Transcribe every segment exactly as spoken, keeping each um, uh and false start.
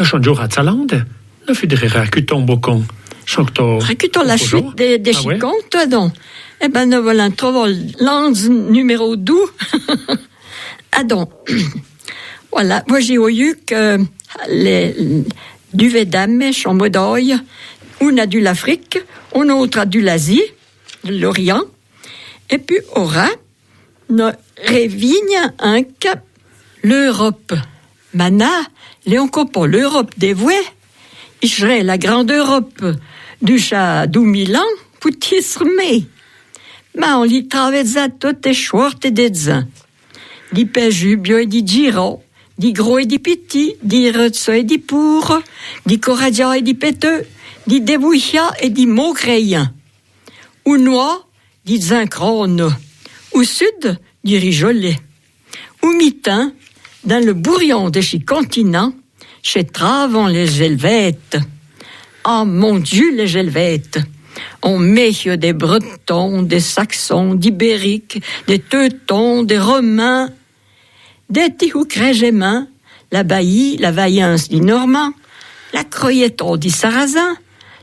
Chon djour a Tsalande, no fudrè racontâ on bocon. Racontâ la suite de, de chi conto, adon. Eh ben, no volon trovâ l'anze numéro dou. Adon. Voilà, moi j'ai eu que les, duve dame chon modâye, una du l'Afrique, un'ôtra du l'Asie, de l'Orient, é pu ora, no revigna anca l'Europe. Mana, l'è onco pa l'Europe de vouè, i srè la grande Europe du cha dou mil an, pout-i srmé. Ma on li travèza tote chouarte de dzin. Di pèjubio é di djirâ, di grô é di piti, di retso é di pouro, di coradjâ é di peteu, di débouhia é di mocreyin. Ou noua, di dzin crone, ou sud, di rijolé. Ou mitin, din le bourion de chi continan, che travon les Helvètes. Ah, mon Dieu, les Helvètes ! On méhio de Bretons, de Saxons, d'Ibériques, de Teutons, de Romains, de ti hou crèjemin, la baillie, la vaillinse di Normands, la croyètâ di Sarrasins,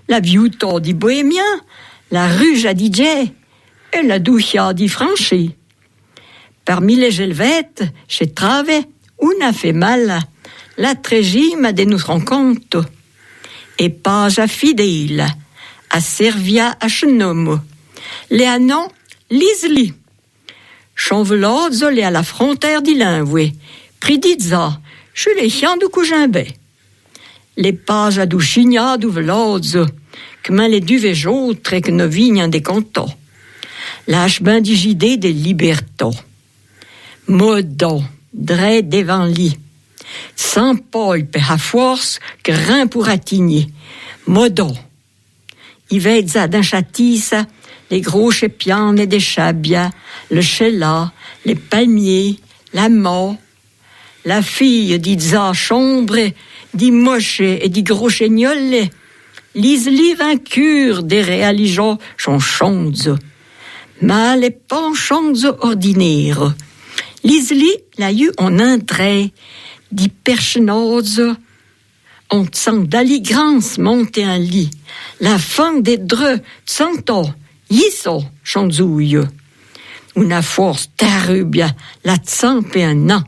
la vioutâ di Bohémiens, la ruja di Djè é la douhia di Franchis. Parmi les Helvètes, che trave una femala, la trejima de noutron conto. É paja fidéla, a servia a chon omo. L'è a non Lisli. Chon velâdzo l'è a la frontêre di l'Invoué, pri di Dza, chu le chin dou Coujinbè. L'è paja dou chigna dou velâdzo, kemin les duve j'ôtre que no vignan de contâ. L'a achebin di jidé de libertâ. Modâ, dré devan li. Tsan pâi pe ha fouarse que rin pourra tignî. Modâ. I vèdza din cha tisa les groche piane de chabia, le chela, les palmiers, la mâ, la fille di Dza chonbre, di moche é di groche gnole, Lisli vin cur de réalijâ chon chondzo. Ma l'è pa on chondzo ordinêro. Lisli l'a eu on intrè di perchenâdzo, on tsan d'aligrance monte in li, la fan de dreu tsantâ, yissâ chondzouyo. Una fouarse tarubia l'a tsan pe in an.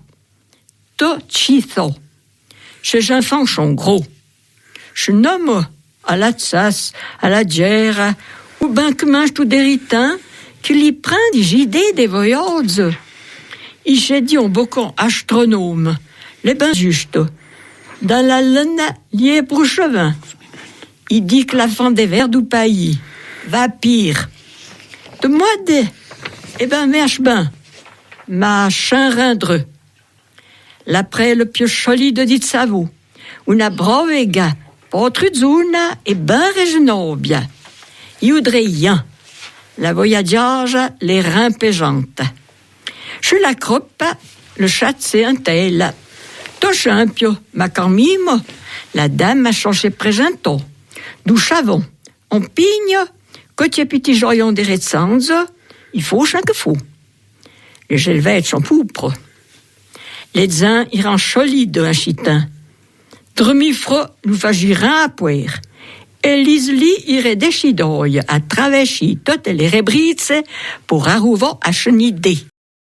To tchithâ. Chè j'infan chon gro. Chè n'omo a la tsasse, a la djèra, ou bin kemin ch'tou deritin, que li prin di jidé de voyâdzo. I chè di on bocon astronome, l'è bin justo. Din la lena li è pou chevin. I di que la fan de vêr dou payi, vapir. Te mode, é bin, mè achebin. Ma chin rin dreu. L'aprè le pio cholide di Tsavo, una bravega, pa tru dzouna é bin rejenâbia. I oudrè yin, la voyadjâja l'è rin pejanta. Chu la cropa, le chatsè in tèla. To chimpio, ma can mimo, la dama chon che prejentâ. Dou chavon, on pigno, cotiè piti joyon de retsandzo, i fô chin que fô. Les Helvètes chon poupro. Les dzin iran cholide in chitin. Dremi fro nou faji rin a pouêr. É Lisli irè dechidâye a travèchi tote les rebritse pou arouvâ a chon idé.